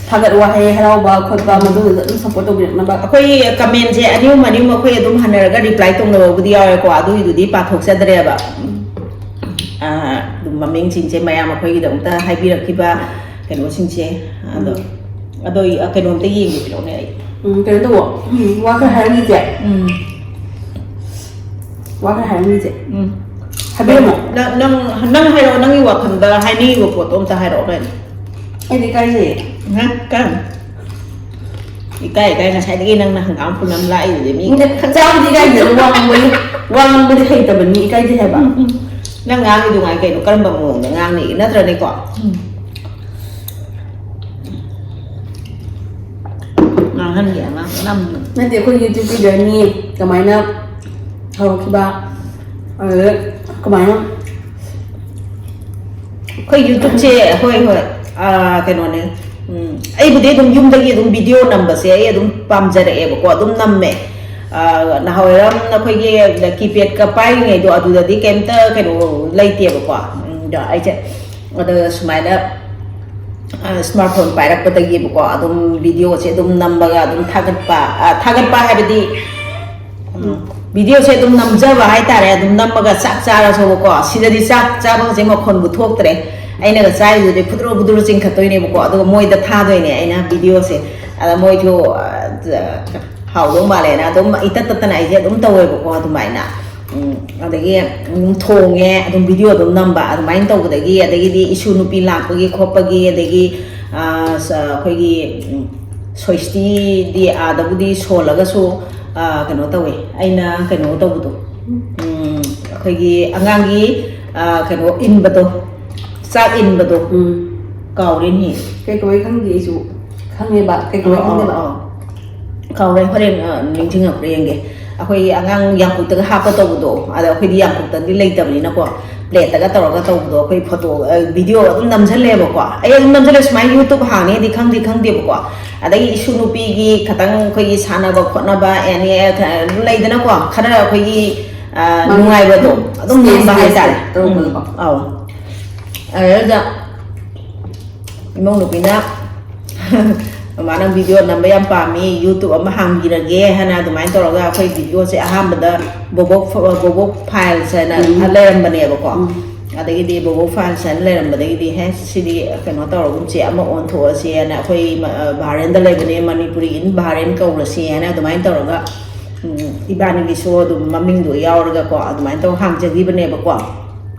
ꯊꯥꯒꯠ ꯋꯥꯍꯩ ꯍꯔꯥꯎꯕ ꯈꯣꯠꯄ ꯃꯗꯨꯗꯨꯗ ꯑꯗꯨꯝ support ꯇꯧꯕꯤꯔꯛꯅꯕ꯫ ꯑꯩꯈꯣꯏ commentꯁꯦ ꯑꯅꯤ ꯑꯍꯨꯝ, ꯑꯅꯤ ꯑꯍꯨꯝ ꯑꯩꯈꯣꯏ ꯑꯗꯨꯝ ꯍꯟꯅꯔꯒ reply ꯇꯧꯅꯕꯕꯨꯗꯤ ꯌꯥꯎꯔꯦꯀꯣ, ꯑꯗꯨꯒꯤꯗꯨꯗꯤ ꯄꯥꯊꯣꯛꯆꯗ꯭ꯔꯦꯕ꯫ ꯑꯥ, ꯑꯗꯨꯝ ꯃꯃꯤꯡꯁꯤꯡꯁꯦ ꯃꯌꯥꯝ ꯑꯩꯈꯣꯏꯒꯤꯗꯃꯛꯇ ꯍꯥꯏꯕꯤꯔꯛꯈꯤꯕ ꯀꯩꯅꯣꯁꯤꯡꯁꯦ, ꯑꯗꯣ, ꯎꯝ꯫ ꯑꯗꯣ ꯑꯩ, ꯑ, ꯀꯩꯅꯣꯝꯇ ꯌꯦꯡꯒꯦ, ꯀꯩꯅꯣꯅꯦ ꯑꯩ꯫ ꯎꯝ, ꯀꯩꯅꯣ ꯇꯧꯋꯣ꯫ ꯎꯝ, ꯋꯥ ꯈꯔ ꯍꯥꯏꯔꯝꯈꯤꯁꯦ꯫ ꯎꯝ꯫ ꯋꯥ ꯈꯔ ꯍꯥꯏꯔꯝꯈꯤꯁꯦ꯫ ꯎꯝ꯫ ꯍꯥꯏꯕꯤꯔꯝꯃꯣ꯫ ꯅꯪ, ꯅꯪ, ꯅꯪ ꯍꯥꯏꯔꯛꯑꯣ, ꯅꯪꯒꯤ ꯋꯥꯈꯜꯗ ꯍꯥꯏꯅꯤꯡꯉꯤꯕ ꯄꯣꯠꯇꯣ ꯑꯝꯇ ꯍꯥꯏꯔꯛꯑꯣ ꯀꯩꯅꯣ꯫ ꯑꯩꯗꯤ ꯏꯀꯥꯏꯖꯩꯌꯦ꯫ ꯍꯥ? ꯀꯔꯝ? ꯏꯀꯥꯏ ꯏꯀꯥꯏ ꯉꯁꯥꯏꯗꯒꯤ ꯅꯪꯅ ꯍꯪꯒꯥꯝ ꯈꯨꯅꯝ ꯂꯥꯛꯏꯗꯨꯗꯤ ꯃꯤ ꯃꯤꯅ ꯆꯥꯕꯗꯤ ꯏꯀꯥꯏꯗꯦ, ꯋꯥ ꯉꯥꯡꯕꯗꯤ, ꯋꯥ ꯉꯥꯡꯕꯗꯤ ꯍꯩꯇꯕꯅꯤ, ꯏꯀꯥꯏꯗꯦ ꯍꯥꯏꯕ꯫ ꯅꯪ ꯉꯥꯡꯉꯤꯗꯨ ꯉꯥꯏ ꯀꯩꯅꯣ? ꯀꯔꯝꯕ ꯃꯑꯣꯡꯗ ꯉꯥꯡꯅꯤ? ꯅꯠꯇ꯭ꯔꯅꯦꯀꯣ? ꯉꯥꯡꯍꯟꯒꯦ ꯑꯉꯥꯡ ꯅꯝꯅ꯫ ꯅꯠꯇꯦ, ꯑꯩꯈꯣꯏ YouTubeꯀꯤ journey ꯀꯃꯥꯏꯅ ꯍꯧꯔꯛꯈꯤꯕ, ꯑꯗꯨꯗ ꯀꯃꯥꯏꯅ ꯑꯩꯈꯣꯏ YouTubeꯁꯦ, ꯍꯣꯏ ꯍꯣꯏ, ꯑꯥ, ꯀꯩꯅꯣꯅꯦ, ꯎꯝ, ꯑꯩꯕꯨꯗꯤ ꯑꯗꯨꯝ ꯌꯨꯝꯗꯒꯤ ꯑꯗꯨꯝ video ꯅꯝꯕꯁꯦ ꯑꯩ ꯑꯗꯨꯝ ꯄꯥꯝꯖꯔꯛꯑꯦꯕꯀꯣ, ꯑꯗꯨꯝ ꯅꯝꯃꯦ꯫ ꯑꯥ, ꯅꯍꯥꯟꯋꯥꯏꯔꯝ ꯑꯩꯈꯣꯏꯒꯤ keypadꯀ ꯄꯥꯏꯔꯤꯉꯩꯗꯣ, ꯑꯗꯨꯗꯗꯤ ꯀꯩꯝꯇ ꯀꯩꯅꯣ ꯂꯩꯇꯦꯕꯀꯣ꯫ ꯎꯝ, ꯑꯗ ꯑꯩꯁꯦ ꯑꯗ ꯁꯨꯃꯥꯏꯅ, ꯑꯥ, smartphone ꯄꯥꯏꯔꯛꯄꯗꯒꯤꯕꯀꯣ, ꯑꯗꯨꯝ videoꯁꯦ ꯑꯗꯨꯝ ꯅꯝꯃꯒ ꯑꯗꯨꯝ ꯊꯥꯒꯠꯄ, ꯑꯥ, ꯊꯥꯒꯠꯄ ꯍꯥꯏꯕꯗꯤ, ꯎꯝ, videoꯁꯦ ꯑꯗꯨꯝ ꯅꯝꯖꯕ ꯍꯥꯏꯇꯥꯔꯦ꯫ ꯑꯗꯨꯝ ꯅꯝꯃꯒ ꯆꯥꯛ ꯆꯥꯔꯁꯨꯕꯀꯣ, ꯁꯤꯗꯗꯤ ꯆꯥꯛ ꯆꯥꯕꯒꯁꯦ ꯃꯈꯣꯟꯕꯨ ꯊꯣꯛꯇ꯭ꯔꯦ꯫ ꯑꯩꯅꯒ ꯆꯥꯏꯗꯨꯗꯤ ꯐꯨꯗ꯭ꯔꯨ ꯐꯨꯗ꯭ꯔꯨ ꯆꯤꯡꯈꯠꯇꯣꯏꯅꯦꯕꯀꯣ, ꯑꯗꯨꯒ ꯃꯣꯏꯗ ꯊꯥꯗꯣꯏꯅꯦ ꯑꯩꯅ videoꯁꯦ꯫ ꯑꯗ ꯃꯣꯏꯁꯨ, ꯑ, ꯍꯥꯎꯗꯧ ꯃꯥꯜꯂꯦꯅ ꯑꯗꯨꯝ ꯏꯇꯠ ꯇꯠꯇꯅ ꯑꯩꯁꯦ ꯑꯗꯨꯝ ꯇꯧꯋꯦꯕꯀꯣ ꯑꯗꯨꯃꯥꯏꯅ꯫ ꯎꯝ, ꯑꯗꯒꯤ ꯑꯗꯨꯝ ꯊꯣꯡꯉꯦ, ꯑꯗꯨꯝ video ꯑꯗꯨꯝ ꯅꯝꯕ, ꯑꯗꯨꯃꯥꯏꯅ ꯇꯧꯕꯗꯒꯤ, ꯑꯗꯒꯤꯗꯤ ꯏꯁꯨ ꯅꯨꯄꯤ ꯂꯥꯛꯄꯒꯤ ꯈꯣꯠꯄꯒꯤ, ꯑꯗꯒꯤ, ꯑ, ꯁ-, ꯑꯩꯈꯣꯏꯒꯤ, ꯎꯝ, ꯁꯣꯏꯁꯇꯤꯗꯤ ꯑꯥꯗꯕꯨꯗꯤ ꯁꯣꯜꯂꯒꯁꯨ, ꯑ, ꯀꯩꯅꯣ ꯇꯧꯋꯦ, ꯑꯩꯅ ꯀꯩꯅꯣ ꯇꯧꯕꯗꯣ, ꯎꯝ, ꯑꯩꯈꯣꯏꯒꯤ ꯑꯉꯥꯡꯒꯤ, ꯑ, ꯀꯩꯅꯣ ꯏꯟꯕꯗꯣ, ꯆꯥꯛ ꯏꯟꯕꯗꯣ, ꯎꯝ꯫ ꯀꯥꯎꯔꯦꯅꯦ꯫ ꯀꯩ ꯀꯧꯋꯦ ꯈꯪꯗꯦ, ꯑꯩꯁꯨ ꯈꯪꯉꯦꯕ, ꯀꯩ ꯀꯧꯋꯦ ꯑꯧ, ꯈꯪꯗꯦꯕ꯫ ꯑꯧ, ꯑꯧ꯫ ꯀꯥꯎꯔꯦ, ꯍꯣꯔꯦꯟ, ꯑ, ꯅꯤꯡꯁꯤꯡꯉꯛꯄ꯭ꯔꯥ ꯌꯦꯡꯒꯦ꯫ ꯑꯩꯈꯣꯏ ꯑꯉꯥꯡ ꯌꯥꯡꯀꯣꯛꯇꯒ ꯍꯥꯞꯄ ꯇꯧꯕꯗꯣ, ꯑꯗ ꯑꯩꯈꯣꯏꯗꯤ ꯌꯥꯡꯀꯣꯛꯇꯗꯤ ꯂꯩꯇꯕꯅꯤꯅꯀꯣ, plateꯇꯒ ꯇꯧꯔꯒ ꯇꯧꯕꯗꯣ, ꯑꯩꯈꯣꯏ photo, ꯑ, video ꯑꯗꯨꯝ ꯅꯝꯁꯤꯜꯂꯦꯕꯀꯣ꯫ ꯑꯩ ꯑꯗꯨꯝ ꯅꯝꯁꯤꯜꯂꯦ, ꯁꯨꯃꯥꯏꯅ YouTube ꯍꯥꯡꯅꯤꯗꯤ ꯈꯪꯗꯤ ꯈꯪꯗꯦꯕꯀꯣ꯫ ꯑꯗꯒꯤ ꯏꯁꯨ ꯅꯨꯄꯤꯒꯤ ꯈꯇꯪ ꯑꯩꯈꯣꯏꯒꯤ ꯁꯥꯟꯅꯕ ꯈꯣꯠꯅꯕ, ꯑꯦꯅꯤ, ꯑ, ꯑꯗꯨꯝ ꯂꯩꯗꯅꯀꯣ, ꯈꯔ ꯑꯩꯈꯣꯏꯒꯤ, ꯑ, ꯅꯨꯡꯉꯥꯏꯕꯗꯣ ꯑꯗꯨꯝ ꯅꯝꯕ ꯍꯥꯏꯇꯥꯔꯦ꯫ ꯎꯝ, ꯑꯧ꯫ ꯑꯗꯨꯗ ꯏꯃꯧ ꯅꯨꯄꯤꯅ, "ꯃꯃꯥ, ꯅꯪ video ꯅꯝꯕ ꯌꯥꯝ ꯄꯥꯝꯃꯤ, YouTube ꯑꯃ ꯍꯥꯡꯕꯤꯔꯒꯦ" ꯍꯥꯏꯅ ꯑꯗꯨꯃꯥꯏꯅ ꯇꯧꯔꯒ ꯑꯩꯈꯣꯏ videoꯁꯦ ꯑꯍꯥꯟꯕꯗ ꯕꯣꯕꯣꯛ ꯐ-, ꯕꯣꯕꯣꯛ Files ꯍꯥꯏꯅ ꯎꯝ꯫ ꯂꯩꯔꯝꯕꯅꯦꯕꯀꯣ꯫ ꯎꯝ꯫ ꯑꯗꯒꯤꯗꯤ ꯕꯣꯕꯣꯛ Files ꯍꯥꯏꯅ ꯂꯩꯔꯝꯕꯗꯒꯤꯗꯤ, "ꯍꯦ, ꯁꯤꯗꯤ ꯀꯩꯅꯣ ꯇꯧꯔꯒꯨꯝꯁꯦ, ꯑꯃ ꯑꯣꯟꯊꯣꯛꯑꯁꯦꯅ" ꯑꯩꯈꯣꯏ ꯃ-, ꯑ, ꯕꯍꯔꯦꯟꯗ ꯂꯩꯕꯅꯦ, Manipuri in ꯕꯍꯔꯦꯟ ꯀꯧꯔꯁꯦꯅ ꯑꯗꯨꯃꯥꯏꯅ ꯇꯧꯔꯒ, ꯎꯝ, ꯏꯕꯥꯅꯤꯒꯤꯁꯨ ꯑꯗꯨꯝ ꯃꯃꯤꯡꯗꯣ ꯌꯥꯎꯔꯒꯀꯣ ꯑꯗꯨꯃꯥꯏꯅ ꯇꯧꯔꯒ ꯍꯥꯡꯖꯈꯤꯕꯅꯦꯕꯀꯣ꯫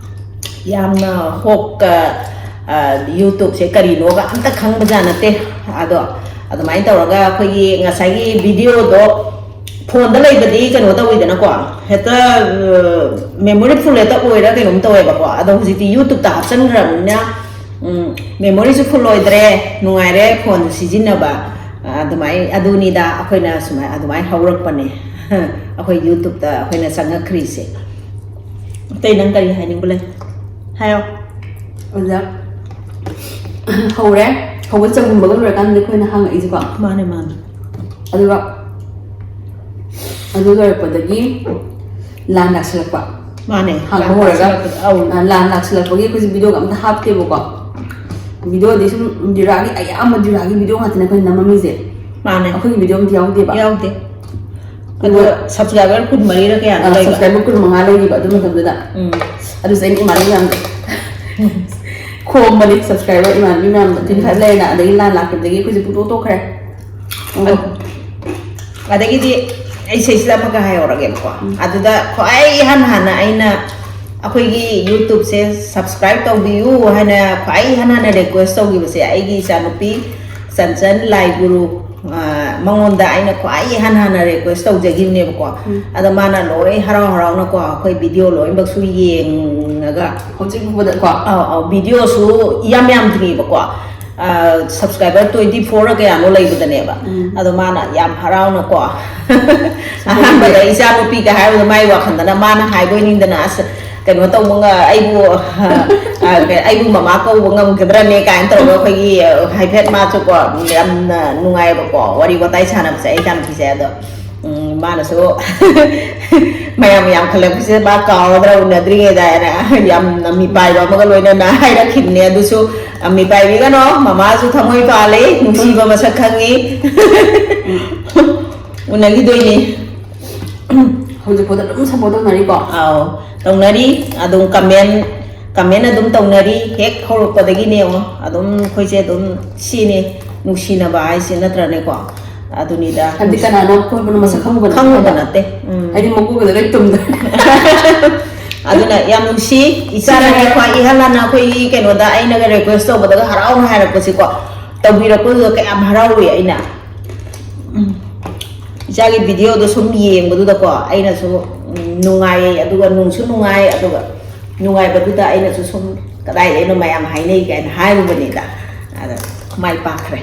ꯌꯥꯝꯅ ꯍꯣꯛꯀ, ꯑ, YouTubeꯁꯦ ꯀꯔꯤꯅꯣꯒ ꯑꯝꯇ ꯈꯪꯕꯖꯥꯠ ꯅꯠꯇꯦ꯫ ꯑꯗꯣ ꯑꯗꯨꯃꯥꯏꯅ ꯇꯧꯔꯒ ꯑꯩꯈꯣꯏꯒꯤ ꯉꯁꯥꯏꯒꯤ ꯚꯤꯗꯤꯑꯣꯗꯣ ꯐꯣꯟꯗ ꯂꯩꯕꯗꯤ ꯀꯩꯅꯣ ꯇꯧꯋꯤꯗꯅꯀꯣ, ꯍꯦꯛꯇ ꯃꯦꯃꯣꯔꯤ ꯐꯨꯜ ꯍꯦꯛꯇ ꯑꯣꯏꯔ ꯀꯩꯅꯣꯝ ꯇꯧꯋꯦꯕꯀꯣ꯫ ꯑꯗꯣ ꯍꯧꯖꯤꯛꯇꯤ ꯌꯨꯇ꯭ꯌꯨꯕꯇ ꯍꯥꯞꯆꯤꯟꯈ꯭ꯔꯕꯅꯤꯅ ꯃꯦꯃꯣꯔꯤꯁꯨ ꯐꯨꯜ ꯑꯣꯏꯗ꯭ꯔꯦ, ꯅꯨꯡꯉꯥꯏꯔꯦ ꯐꯣꯟꯁꯨ ꯁꯤꯖꯤꯟꯅꯕ꯫ ꯑꯗꯨꯃꯥꯏꯅ ꯑꯗꯨꯅꯤꯗ ꯑꯩꯈꯣꯏꯅ ꯁꯨꯃꯥꯏꯅ ꯑꯗꯨꯃꯥꯏꯅ ꯍꯧꯔꯛꯄꯅꯦ꯫ ꯑꯩꯈꯣꯏ ꯌꯨꯇ꯭ꯌꯨꯕꯇ ꯑꯩꯈꯣꯏꯅ ꯆꯪꯉꯛꯈ꯭ꯔꯤꯁꯦ꯫ ꯑꯇꯩ ꯅꯪ ꯀꯔꯤ ꯍꯥꯏꯅꯤꯡꯕ ꯂꯩ? ꯍꯥꯏꯌꯣ꯫ ꯑꯣꯖꯥ, ꯍꯧꯔꯦ꯫ ꯍꯧꯕ ꯆꯒꯨꯝꯕꯒ ꯂꯣꯏꯔꯀꯥꯟꯗ ꯑꯩꯈꯣꯏꯅ ꯍꯥꯡꯉꯛꯏꯁꯦꯀꯣ꯫ ꯃꯥꯅꯦ, ꯃꯥꯅꯦ꯫ ꯑꯗꯨꯒ ꯑꯗꯨ ꯂꯣꯏꯔꯛꯄꯗꯒꯤ ꯂꯥꯟ ꯂꯥꯛꯁꯤꯜꯂꯛꯄ꯫ ꯃꯥꯅꯦ, ꯍꯥꯡꯕ ꯂꯥꯟ ꯍꯧꯔꯒ ꯂꯥꯛꯁꯤꯜꯂꯛꯄꯗ, ꯑꯧ꯫ ꯑ, ꯂꯥꯟ ꯂꯥꯛꯁꯤꯜꯂꯛꯄꯒꯤ ꯑꯩꯈꯣꯏꯁꯦ ꯚꯤꯗꯤꯑꯣꯒ ꯑꯝꯇ ꯍꯥꯞꯇꯦꯕꯀꯣ꯫ ꯚꯤꯗꯤꯑꯣꯗꯤ ꯁꯨꯝ ꯗꯤꯔꯥꯒꯤ, ꯑꯌꯥꯝꯕ ꯗꯤꯔꯥꯒꯤ ꯚꯤꯗꯤꯑꯣ ꯉꯥꯛꯇꯅꯦ ꯑꯩꯈꯣꯏꯅ ꯅꯝꯃꯝꯃꯤꯁꯦ꯫ ꯃꯥꯅꯦ꯫ ꯑꯩꯈꯣꯏꯒꯤ ꯚꯤꯗꯤꯑꯣ ꯑꯝꯇ ꯌꯥꯎꯗꯦꯕ꯫ ꯌꯥꯎꯗꯦ꯫ ꯑꯗꯣ ꯁꯕꯁꯀ꯭ꯔꯥꯏꯕꯔ ꯀꯨꯟꯃꯔꯤꯔ ꯀꯌꯥꯅꯣ ꯂꯩꯕ? ꯁꯕꯁꯀ꯭ꯔꯥꯏꯕꯔ ꯀꯨꯟ ꯃꯉꯥ ꯂꯩꯔꯤꯕ ꯑꯗꯨ ꯃꯇꯝꯗꯨꯗ꯫ ꯎꯝ꯫ ꯑꯗꯨꯁꯨ ꯑꯩꯅ ꯏꯃꯥꯟꯅꯕꯤ ꯃꯌꯥꯝꯗ ꯈꯣꯝꯕꯅꯤ, ꯁꯕꯁꯀ꯭ꯔꯥꯏꯕꯔ ꯏꯃꯥꯟꯅꯕꯤ ꯃꯌꯥꯝꯗ꯫ ꯇ꯭ꯋꯦꯟꯇꯤ ꯐꯥꯏꯚ ꯂꯩꯔꯦꯅ, ꯑꯗꯒꯤ ꯂꯥꯟ ꯂꯥꯛꯈꯤꯕꯗꯒꯤ ꯑꯩꯈꯣꯏꯁꯦ ꯄꯨꯡꯇꯣꯛ ꯇꯣꯛꯈ꯭ꯔꯦ꯫ ꯑꯣ꯫ ꯑꯗꯒꯤꯗꯤ ꯑꯩ ꯁꯤꯁꯤꯗ ꯑꯃꯒ ꯍꯥꯏꯍꯧꯔꯒꯦꯕꯀꯣ꯫ ꯎꯝ꯫ ꯑꯗꯨꯗ ꯈ꯭ꯋꯥꯏ ꯏꯍꯥꯟ ꯍꯥꯟꯅ ꯑꯩꯅ ꯑꯩꯈꯣꯏꯒꯤ ꯌꯨꯇ꯭ꯌꯨꯕꯁꯦ ꯁꯕꯁꯀ꯭ꯔꯥꯏꯕ ꯇꯧꯕꯤꯌꯨ ꯍꯥꯏꯅ ꯈ꯭ꯋꯥꯏ ꯏꯍꯥꯟ ꯍꯥꯟꯅ ꯔꯤꯀ꯭ꯋꯦꯁ ꯇꯧꯈꯤꯕꯁꯦ ꯑꯩꯒꯤ ꯏꯆꯥꯅꯨꯄꯤ ꯆꯟꯆꯟ ꯂꯥꯏꯒꯨꯔꯨ, ꯑ, ꯃꯉꯣꯟꯗ ꯑꯩꯅ ꯈ꯭ꯋꯥꯏ ꯏꯍꯥꯟ ꯍꯥꯟꯅ ꯔꯤꯀ꯭ꯋꯦꯁ ꯇꯧꯖꯈꯤꯕꯅꯦꯕꯀꯣ꯫ ꯎꯝ꯫ ꯑꯗꯣ ꯃꯥꯅ ꯂꯣꯏ ꯍꯔꯥꯎ ꯍꯔꯥꯎꯅꯀꯣ ꯑꯩꯈꯣꯏ ꯚꯤꯗꯤꯑꯣ ꯂꯣꯏꯅꯃꯛꯁꯨ ꯌꯦꯡꯉꯒ ꯍꯧꯖꯤꯛ ꯐꯥꯎꯕꯗꯀꯣ꯫ ꯑꯧ, ꯑꯧ, ꯚꯤꯗꯤꯑꯣꯁꯨ ꯏꯌꯥꯝ ꯌꯥꯝꯗ꯭ꯔꯤꯕꯀꯣ꯫ ꯁꯕꯁꯀ꯭ꯔꯥꯏꯕꯔ ꯇ꯭ꯋꯦꯟꯇꯤ ꯐꯣꯔ ꯀꯌꯥꯅꯣ ꯂꯩꯕꯗꯅꯦꯕ꯫ ꯎꯝ꯫ ꯑꯗꯣ ꯃꯥꯅ ꯌꯥꯝ ꯍꯔꯥꯎꯅꯀꯣ꯫ ꯑꯍꯥꯟꯕꯗ ꯏꯆꯥ ꯅꯨꯄꯤꯒ ꯍꯥꯏꯕꯗ ꯃꯥꯏ ꯋꯥꯈꯜꯗꯅ ꯃꯥꯅ ꯍꯥꯏꯕꯣꯏ ꯅꯤꯡꯗꯅ, "ꯑꯁ, ꯀꯩꯅꯣ ꯇꯧꯕ ꯉ-, ꯑꯩꯕꯨ, ꯑ, ꯑꯩꯕꯨ ꯃꯃꯥ ꯀꯧꯕ ꯉꯝꯒꯗ꯭ꯔꯅꯦ?" ꯀꯥꯏꯅ ꯇꯧꯔꯒ ꯑꯩꯈꯣꯏꯒꯤ, ꯑ, ꯍꯥꯏꯐꯦꯠ ꯃꯥꯁꯨꯀꯣ ꯌꯥꯝꯅ ꯅꯨꯡꯉꯥꯏꯕꯀꯣ ꯋꯥꯔꯤ ꯋꯥꯇꯥꯏ ꯁꯥꯟꯅꯕꯁꯦ ꯑꯩ ꯏꯆꯥ ꯅꯨꯄꯤꯁꯦ꯫ ꯑꯗꯣ ꯎꯝ, ꯃꯥꯅꯁꯨ ꯃꯌꯥꯝ ꯌꯥꯝꯈꯠꯂꯛꯄꯁꯤꯗ ꯃꯥ ꯀꯥꯎꯔꯗ꯭ꯔꯥ ꯎꯅꯗ꯭ꯔꯤꯉꯩꯗ ꯍꯥꯏꯅ ꯌꯥꯝꯅ ꯃꯤꯄꯥꯏꯕ ꯑꯃꯒ ꯂꯣꯏꯅꯅ ꯍꯥꯏꯔꯛꯈꯤꯕꯅꯦ꯫ ꯑꯗꯨꯁꯨ, ꯑ, ꯃꯤꯄꯥꯏꯕꯤꯒꯅꯣ, ꯃꯃꯥꯁꯨ ꯊꯃꯣꯏ ꯄꯥꯜꯂꯤ, ꯅꯨꯡꯁꯤꯕ ꯃꯁꯛ ꯈꯪꯉꯤ꯫ ꯎꯅꯈꯤꯗꯣꯏꯅꯤ꯫ ꯍꯧꯖꯤꯛꯐꯥꯎꯗ ꯑꯗꯨꯝ ꯁꯞꯄꯣꯔꯠ ꯇꯧꯅꯔꯤꯀꯣ꯫ ꯑꯥꯎ, ꯇꯧꯅꯔꯤ꯫ ꯑꯗꯨꯝ ꯀꯃꯦꯟ ꯀꯃꯦꯟ ꯑꯗꯨꯝ ꯇꯧꯅꯔꯤ꯫ ꯍꯦꯛ ꯍꯧꯔꯛꯄꯗꯒꯤꯅꯦ ꯌꯦꯡꯉꯣ, ꯑꯗꯨꯝ ꯑꯩꯈꯣꯏꯁꯦ ꯑꯗꯨꯝ ꯁꯤꯅꯤ ꯅꯨꯡꯁꯤꯅꯕ ꯍꯥꯏꯁꯦ, ꯅꯠꯇ꯭ꯔꯅꯦꯀꯣ? ꯑꯗꯨꯅꯤꯗ꯫ ꯍꯥꯏꯕꯗꯤ ꯀꯅꯥꯅꯣ ꯈꯣꯠꯄꯅꯣ ꯃꯁꯛ ꯈꯪꯉꯨꯕ ꯅꯠꯇꯦ꯫ ꯈꯪꯉꯨꯕ ꯅꯠꯇꯦ꯫ ꯎꯝ꯫ ꯍꯥꯏꯗꯤ ꯃꯀꯣꯛꯇ ꯂꯣꯏ ꯇꯨꯝꯗꯣꯏꯅꯦ꯫ ꯑꯗꯨꯅ ꯌꯥꯝ ꯅꯨꯡꯁꯤ꯫ ꯏꯆꯥꯅꯒ ꯈ꯭ꯋꯥꯏ ꯏꯍꯥꯟ ꯍꯥꯟꯅ ꯑꯩꯈꯣꯏꯒꯤ ꯀꯩꯅꯣꯗ ꯑꯩꯅꯒ ꯔꯤꯀ꯭ꯋꯦꯁ ꯇꯧꯕꯗꯒ ꯍꯔꯥꯎꯅ ꯍꯥꯏꯔꯛꯄꯁꯤꯀꯣ, ꯇꯧꯕꯤꯔꯛꯄꯗꯨꯗ ꯀꯌꯥꯝ ꯍꯔꯥꯎꯏ ꯑꯩꯅ꯫ ꯎꯝ꯫ ꯏꯆꯥꯒꯤ ꯚꯤꯗꯤꯑꯣꯗꯣ ꯁꯨꯝ ꯌꯦꯡꯕꯗꯨꯗꯀꯣ, ꯑꯩꯅꯁꯨ, ꯎꯝ, ꯅꯨꯡꯉꯥꯏ, ꯑꯗꯨꯒ ꯅꯨꯡꯁꯨ ꯅꯨꯡꯉꯥꯏ, ꯑꯗꯨꯒ ꯅꯨꯡꯉꯥꯏꯕꯗꯨꯗ ꯑꯩꯅꯁꯨ ꯁꯨꯝ, "ꯀꯗꯥꯏꯗꯩꯅꯣ ꯃꯌꯥꯝ ꯍꯥꯏꯅꯩ?" ꯀꯥꯏꯅ ꯍꯥꯏꯔꯨꯕꯅꯤꯗ꯫ ꯑꯗ ꯃꯥꯏ ꯄꯥꯛꯈ꯭ꯔꯦ꯫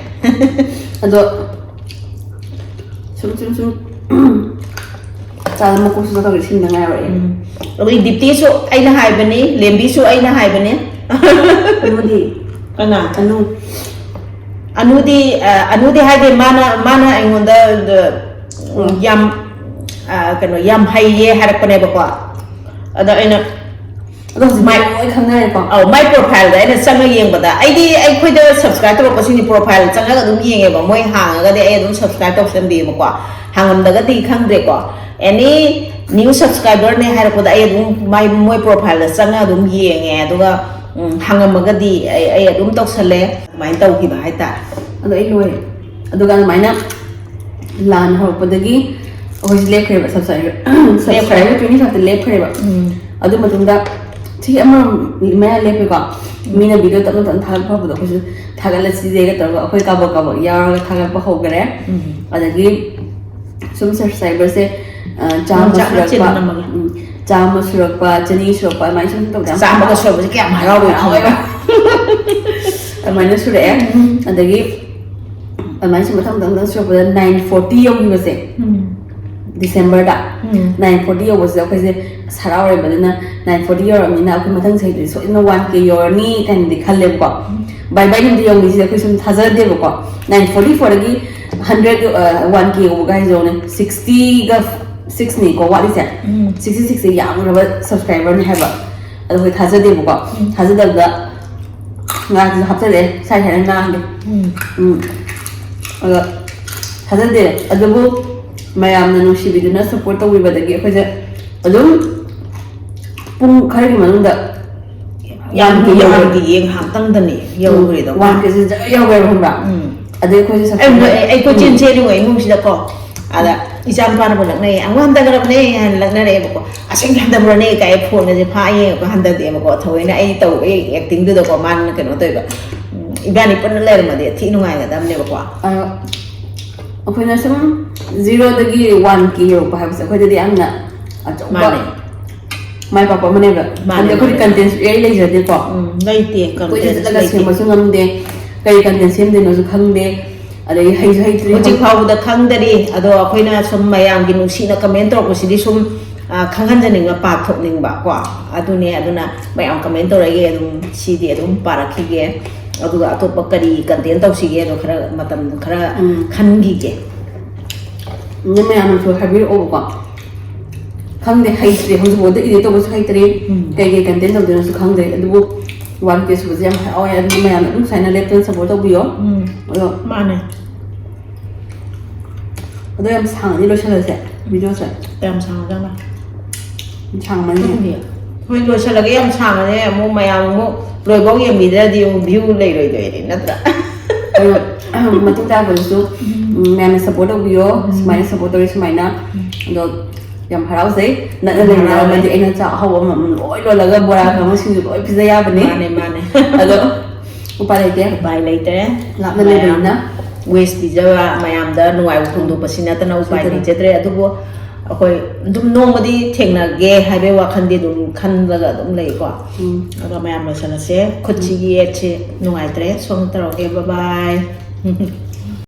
ꯑꯗꯣ ꯁꯨꯝ, ꯁꯨꯝ, ꯁꯨꯝ, ꯆꯥꯗ ꯃꯀꯣꯛꯁꯨ ꯇꯧꯔꯦ, ꯁꯤꯟꯗ ꯉꯥꯏꯔꯦ꯫ ꯎꯝ꯫ ꯑꯗꯨꯒꯤ ꯗꯤꯞꯇꯤꯁꯨ ꯑꯩꯅ ꯍꯥꯏꯕꯅꯤ, ꯂꯦꯝꯕꯤꯁꯨ ꯑꯩꯅ ꯍꯥꯏꯕꯅꯤ꯫ ꯑꯗꯨꯗꯤ ꯀꯅꯥ? ꯑꯅꯨ꯫ ꯑꯅꯨꯗꯤ, ꯑ, ꯑꯅꯨꯗꯤ ꯍꯥꯏꯗꯤ ꯃꯥꯅ, ꯃꯥꯅ ꯑꯩꯉꯣꯟꯗ, ꯑ, ꯎꯝ꯫ ꯌꯥꯝ, ꯑ, ꯀꯩꯅꯣ, ꯌꯥꯝ ꯍꯩꯌꯦ ꯍꯥꯏꯔꯛꯄꯅꯦꯕꯀꯣ꯫ ꯑꯗ ꯑꯩꯅ ꯑꯗꯣ ꯍꯧꯖꯤꯛꯇꯤ ꯃꯥꯏ ꯂꯣꯏ ꯈꯪꯅꯔꯦꯀꯣ꯫ ꯑꯧ, ꯃꯥꯏ profile ꯗ ꯑꯩꯅ ꯆꯪꯉ ꯌꯦꯡꯕꯗ, ꯑꯩꯗꯤ ꯑꯩꯈꯣꯏꯗ subscribe ꯇꯧꯔꯛꯄꯁꯤꯡꯒꯤ profile ꯆꯪꯉꯒ ꯑꯗꯨꯝ ꯌꯦꯡꯉꯦꯕ, ꯃꯣꯏ ꯍꯥꯡꯉꯒꯗꯤ ꯑꯩ ꯑꯗꯨꯝ subscribe ꯇꯧꯁꯟꯕꯤꯌꯦꯕꯀꯣ, ꯍꯥꯡꯉꯝꯗꯒꯗꯤ ꯈꯪꯗ꯭ꯔꯦꯀꯣ꯫ Any new subscriber ꯅꯦ ꯍꯥꯏꯔꯛꯄꯗ ꯑꯩ ꯑꯗꯨꯝ ꯃꯥꯏ, ꯃꯣꯏ profile ꯗ ꯆꯪꯉ ꯑꯗꯨꯝ ꯌꯦꯡꯉꯦ, ꯑꯗꯨꯒ, ꯎꯝ, ꯍꯥꯡꯉꯝꯃꯒꯗꯤ ꯑꯩ, ꯑꯩ ꯑꯗꯨꯝ ꯇꯧꯁꯜꯂꯦ꯫ ꯑꯗꯨꯃꯥꯏꯅ ꯇꯧꯈꯤꯕ ꯍꯥꯏꯇꯥꯔꯦ꯫ ꯑꯗꯣ ꯑꯩ ꯂꯣꯏꯔꯦ꯫ ꯑꯗꯨꯒ ꯑꯗꯨꯃꯥꯏꯅ ꯂꯥꯟ ꯍꯧꯔꯛꯄꯗꯒꯤ ꯑꯩꯈꯣꯏꯁꯦ ꯂꯦꯞꯈ꯭ꯔꯦꯕ, subscriber, subscriber twenty five ꯇ ꯂꯦꯞꯈ꯭ꯔꯦꯕ꯫ ꯎꯝ꯫ ꯑꯗꯨ ꯃꯇꯨꯡꯗ ꯆꯍꯤ ꯑꯃ ꯃꯌꯥ ꯂꯦꯞꯄꯦꯀꯣ꯫ ꯎꯝ꯫ ꯃꯤꯅ video ꯇꯞꯅ ꯇꯞꯅ ꯊꯥꯒꯠꯄ ꯍꯧꯕꯗꯣ ꯑꯩꯈꯣꯏꯁꯨ ꯊꯥꯒꯠꯂꯁꯤꯁꯦꯒ ꯇꯧꯔꯒ ꯑꯩꯈꯣꯏ ꯀꯥꯕꯛ ꯀꯥꯕꯛ ꯌꯥꯎꯔꯒ ꯊꯥꯒꯠꯄ ꯍꯧꯈꯔꯦ꯫ ꯎꯝ꯫ ꯑꯗꯒꯤ ꯁꯨꯝ subscriber ꯁꯦ, ꯑ, ꯆꯥꯝꯃ ꯆꯥꯝꯃ ꯁꯨꯔꯛꯄ, ꯆꯦꯟꯅꯝꯃꯒ꯫ ꯎꯝ, ꯆꯥꯝꯃ ꯁꯨꯔꯛꯄ, ꯆꯅꯤ ꯁꯨꯔꯛꯄ, ꯑꯗꯨꯃꯥꯏꯅ ꯁꯨꯝ ꯇꯧꯗ ꯌꯥꯝ ꯆꯥꯝꯃꯒ ꯁꯨꯔꯛꯄꯁꯦ ꯀꯌꯥꯝ ꯍꯔꯥꯎꯕ ꯍꯔꯥꯎꯋꯦꯕ꯫ ꯈꯪꯕ꯭ꯔꯥ? ꯑꯗꯨꯃꯥꯏꯅ ꯁꯨꯔꯛꯑꯦ꯫ ꯎꯝ꯫ ꯑꯗꯒꯤ ꯑꯗꯨꯃꯥꯏꯅ ꯁꯨꯝ ꯃꯊꯪ ꯃꯊꯪ ꯃꯊꯪ ꯁꯨꯔꯛꯄꯗ nine forty ꯌꯧꯈꯤꯕꯁꯦ, ꯎꯝ꯫ December ꯗ ꯎꯝ꯫ Nine forty ꯌꯧꯕꯁꯤꯗ ꯑꯩꯈꯣꯏꯁꯦ ꯑꯁ ꯍꯔꯥꯎꯔꯦꯕ꯫ ꯑꯗꯨꯅ nine forty ꯌꯧꯔꯕꯅꯤꯅ ꯑꯩꯈꯣꯏ ꯃꯊꯪ ꯆꯍꯤꯗꯗꯤ ꯁꯣꯏꯗꯅ one K ꯌꯧꯔꯅꯤ ꯀꯥꯏꯅꯗꯤ ꯈꯜꯂꯦꯕꯀꯣ꯫ ꯎꯝ꯫ Bye bye ꯅꯨꯃꯤꯠꯇ ꯌꯧꯅꯤꯁꯤꯗ ꯑꯩꯈꯣꯏ ꯁꯨꯝ ꯊꯥꯖꯗꯦꯕꯀꯣ꯫ Nine forty four ꯗꯒꯤ hundred, ꯑ, one K ꯌꯧꯕꯒ ꯍꯥꯏꯁꯦ ꯌꯦꯡꯉꯨꯅꯦ, sixty ꯒ six ꯅꯤꯀꯣ ꯋꯥꯠꯂꯤꯁꯦ꯫ ꯎꯝ꯫ Sixty six ꯁꯦ ꯌꯥꯝꯈ꯭ꯔꯕ subscriber ꯅꯦ ꯍꯥꯏꯕ꯫ ꯑꯗꯣ ꯑꯩꯈꯣꯏ ꯊꯥꯖꯗꯦꯕꯀꯣ꯫ ꯎꯝ꯫ ꯊꯥꯖꯗꯕꯗ ꯉꯥꯁꯤꯁꯨ ꯍꯥꯞꯆꯜꯂꯛꯑꯦ, ꯁꯥꯏ ꯁꯥꯏꯅ ꯉꯥꯡꯒꯦ꯫ ꯎꯝ꯫ ꯎꯝ꯫ ꯑꯗꯣ ꯊꯥꯖꯗꯦ, ꯑꯗꯨꯕꯨ ꯃꯌꯥꯝꯅ ꯅꯨꯡꯁꯤꯕꯤꯗꯨꯅ support ꯇꯧꯕꯤꯕꯗꯒꯤ ꯑꯩꯈꯣꯏꯁꯦ ꯑꯗꯨꯝ ꯄꯨꯡ ꯈꯔꯒꯤ ꯃꯅꯨꯡꯗ ꯌꯥꯝ one K ꯌꯧꯔꯦ꯫ ꯌꯥꯝꯗꯤꯌꯦ, ꯉꯥꯏꯍꯥꯛꯇꯪꯗꯅꯦ ꯌꯧꯈ꯭ꯔꯤꯗꯣ꯫ One K ꯁꯦ ꯖꯔ ꯌꯧꯈ꯭ꯔꯦꯕ, ꯈꯪꯕ꯭ꯔꯥ? ꯎꯝ꯫ ꯑꯗꯩ ꯑꯩꯈꯣꯏꯁꯦ ꯑꯩ ꯃꯣꯏ, ꯑꯩ ꯀꯣꯏꯆꯦꯟ ꯎꯝ꯫ ꯆꯦꯜꯂꯤꯉꯣ ꯏꯃꯨꯡꯁꯤꯗꯀꯣ꯫ ꯑꯗ ꯏꯆꯥ ꯅꯨꯄꯥꯅꯕꯨ ꯂꯛꯅꯩ, "ꯑꯃꯨꯛ ꯍꯟꯊꯈ꯭ꯔꯕꯅꯦ" ꯍꯥꯏꯅ ꯂꯛꯅꯔꯛꯑꯦꯕꯀꯣ꯫ "ꯑꯁꯦꯡꯀꯤ ꯍꯟꯊꯕ꯭ꯔꯅꯦ?" ꯀꯥꯏ ꯐꯣꯟꯒꯁꯦ ꯐꯥꯛꯑ ꯌꯦꯡꯉꯒ ꯍꯟꯊꯗꯦꯕꯀꯣ꯫ ꯊꯑꯣꯏꯅ ꯑꯩ ꯇꯧꯕ acting ꯗꯨꯗꯀꯣ ꯃꯥꯅ ꯀꯩꯅꯣ ꯇꯧꯋꯦꯕ꯫ ꯎꯝ, ꯏꯕꯥꯅꯤ ꯄꯨꯟꯅ ꯂꯩꯔꯝꯃꯗꯤ ꯊꯤ ꯅꯨꯡꯉꯥꯏꯒꯗꯕꯅꯦꯕꯀꯣ꯫ ꯑꯗꯣ ꯑꯩꯈꯣꯏꯅ ꯁꯨꯝ ꯖꯤꯔꯣꯗꯒꯤ ꯋꯥꯟ ꯀꯦ ꯌꯧꯔꯛꯄ ꯍꯥꯏꯕꯁꯦ ꯑꯩꯈꯣꯏꯗꯗꯤ ꯌꯥꯝꯅ ꯑꯆꯧꯕ ꯃꯥꯅꯦ. ꯃꯥꯏ ꯄꯥꯛꯄ ꯑꯃꯅꯦꯕ꯫ ꯃꯥꯅꯦ, ꯑꯗ ꯑꯩꯈꯣꯏꯗꯤ ꯃꯥꯅꯦ. ꯀꯟꯇꯦꯟꯁꯨ ꯏꯔꯩ ꯂꯩꯖꯗꯦꯀꯣ꯫ ꯎꯝ, ꯂꯩꯇꯦ, ꯑꯩꯈꯣꯏ content ꯆꯠꯂꯒ ꯂꯩꯇꯦ. ꯁꯦꯝꯕꯁꯨ ꯉꯝꯗꯦ, ꯀꯔꯤ ꯀꯟꯇꯦꯟ ꯁꯦꯝꯗꯣꯏꯅꯣꯁꯨ ꯈꯪꯗꯦ, ꯑꯗꯒꯤ ꯍꯩꯁꯨ ꯍꯩꯇ꯭ꯔꯤ. ꯍꯧꯖꯤꯛ ꯐꯥꯎꯕꯗ ꯈꯪꯗꯔꯤ. ꯑꯗꯣ ꯑꯩꯈꯣꯏꯅ ꯁꯨꯝ ꯃꯌꯥꯝꯒꯤ ꯅꯨꯡꯁꯤꯅ ꯀꯃꯦꯟ ꯇꯧꯔꯛꯄꯁꯤꯗꯤ ꯁꯨꯝ, ꯑ, ꯈꯪꯍꯟꯖꯅꯤꯡꯕ, ꯄꯥꯊꯣꯛꯅꯤꯡꯕ ꯀꯣ. ꯑꯗꯨꯅꯦ. ꯑꯗꯨꯅ ꯃꯌꯥꯝ ꯀꯃꯦꯟ ꯇꯧꯔꯛꯏ, ꯑꯗꯨꯝ ꯁꯤꯗꯤ ꯑꯗꯨꯝ ꯄꯥꯔꯛꯈꯤꯒꯦ. ꯑꯗꯨꯒ ꯑꯇꯣꯞꯄ ꯀꯔꯤ ꯀꯟꯇꯦꯟ ꯇꯧꯁꯤꯒꯦꯗꯣ ꯈꯔ ꯃꯇꯝ ꯈꯔ ꯎꯝ. ꯈꯟꯈꯤꯒꯦ. ꯑꯗꯨ ꯃꯌꯥꯝꯅꯁꯨ ꯍꯥꯏꯕꯤꯔꯛꯑꯣꯕꯀꯣ꯫ ꯈꯪꯗꯦ, ꯍꯩꯇ꯭ꯔꯤ, ꯍꯧꯖꯤꯛꯐꯥꯎꯗ ꯏꯗꯤꯠ ꯇꯧꯕꯁꯨ ꯍꯩꯇ꯭ꯔꯤ. ꯎꯝ. ꯀꯩ ꯀꯩ ꯀꯟꯇꯦꯟ ꯇꯧꯗꯣꯏꯅꯣꯁꯨ ꯈꯪꯗꯦ. ꯑꯗꯨꯕꯨ ꯋꯥꯟ ꯀꯦ ꯁꯨꯕꯁꯦ ꯌꯥꯝ ꯍꯔꯥꯎꯋꯦ꯫ ꯑꯗꯨ ꯃꯌꯥꯝꯅ ꯑꯗꯨꯝ ꯁꯨꯃꯥꯏꯅ ꯂꯦꯞꯇꯅ ꯁꯞꯄꯣꯔꯠ ꯇꯧꯕꯤꯌꯣ. ꯎꯝ. ꯑꯗꯣ ꯃꯥꯅꯦ. ꯑꯗꯣ ꯌꯥꯝ ꯁꯥꯡꯉꯗꯤ ꯂꯣꯏꯁꯤꯜꯂꯁꯦ ꯚꯤꯗꯤꯑꯣꯁꯦ. ꯌꯥꯝ ꯁꯥꯡꯉꯖꯥꯠꯂ? ꯁꯥꯡꯃꯟꯅꯤ. ꯈꯪꯗꯦ. ꯍꯣꯏ, ꯂꯣꯏꯁꯤꯜꯂꯒꯦ. ꯌꯥꯝ ꯁꯥꯡꯉꯅꯦ, ꯑꯃꯨꯛ ꯃꯌꯥꯝ ꯑꯃꯨꯛ ꯂꯣꯏꯐꯥꯎ ꯌꯦꯡꯕꯤꯗ꯭ꯔꯗꯤ ꯑꯃꯨꯛ ꯚ꯭ꯌꯨ ꯂꯩꯔꯣꯏꯗꯣꯏꯅꯦ, ꯅꯠꯇ꯭ꯔꯥ? ꯑꯗꯣ ꯃꯇꯨꯡ ꯇꯥꯔꯛꯄꯗꯁꯨ, ꯎꯝ, ꯃꯌꯥꯝꯅ ꯁꯞꯄꯣꯔꯠ ꯇꯧꯕꯤꯌꯣ. ꯁꯨꯃꯥꯏꯅ ꯁꯞꯄꯣꯔꯠ ꯇꯧꯔꯤ ꯁꯨꯃꯥꯏꯅ. ꯑꯗꯣ ꯌꯥꯝ ꯍꯔꯥꯎꯖꯩ. ꯅꯛꯅ ꯂꯩꯃꯤꯟꯅꯔꯝꯃꯗꯤ ꯑꯩꯅ ꯆꯥꯛ ꯑꯍꯥꯎꯕ ꯑꯃ ꯂꯣꯏ ꯂꯣꯜꯂꯒ ꯕꯣꯔꯥ ꯈꯪꯉ ꯁꯤꯡꯖꯨ ꯂꯣꯏ ꯄꯤꯖ ꯌꯥꯕꯅꯤ. ꯃꯥꯅꯦ, ꯃꯥꯅꯦ. ꯑꯗꯣ ꯎꯄꯥꯏ ꯂꯩꯇꯦ. ꯎꯄꯥꯏ ꯂꯩꯇ꯭ꯔꯦ. ꯂꯥꯞꯅ ꯂꯩꯕꯅꯤꯅ. ꯋꯤꯁ ꯄꯤꯖꯕ, ꯃꯌꯥꯝꯗ ꯅꯨꯡꯉꯥꯏꯕ ꯐꯣꯡꯗꯣꯛꯄꯁꯤ ꯅꯠꯇꯅ ꯎꯄꯥꯏ ꯂꯩꯖꯗ꯭ꯔꯦ. ꯑꯗꯨꯕꯨ ꯑꯩꯈꯣꯏ ꯑꯗꯨꯝ ꯅꯣꯡꯃꯗꯤ ꯊꯦꯡꯅꯒꯦ ꯍꯥꯏꯕꯒꯤ ꯋꯥꯈꯜꯗꯤ ꯑꯗꯨꯝ ꯈꯟꯂꯒ ꯑꯗꯨꯝ ꯂꯩꯀꯣ. ꯎꯝ. ꯑꯗꯣ ꯃꯌꯥꯝ ꯂꯣꯏꯁꯤꯜꯂꯁꯦ. ꯈꯨꯠꯁꯤꯒꯤ ꯌꯦꯠꯁꯤ ꯅꯨꯡꯉꯥꯏꯇ꯭ꯔꯦ. ꯁꯣꯝ ꯇꯧꯔꯒꯦ. ꯕꯥꯏ ꯕꯥꯏ.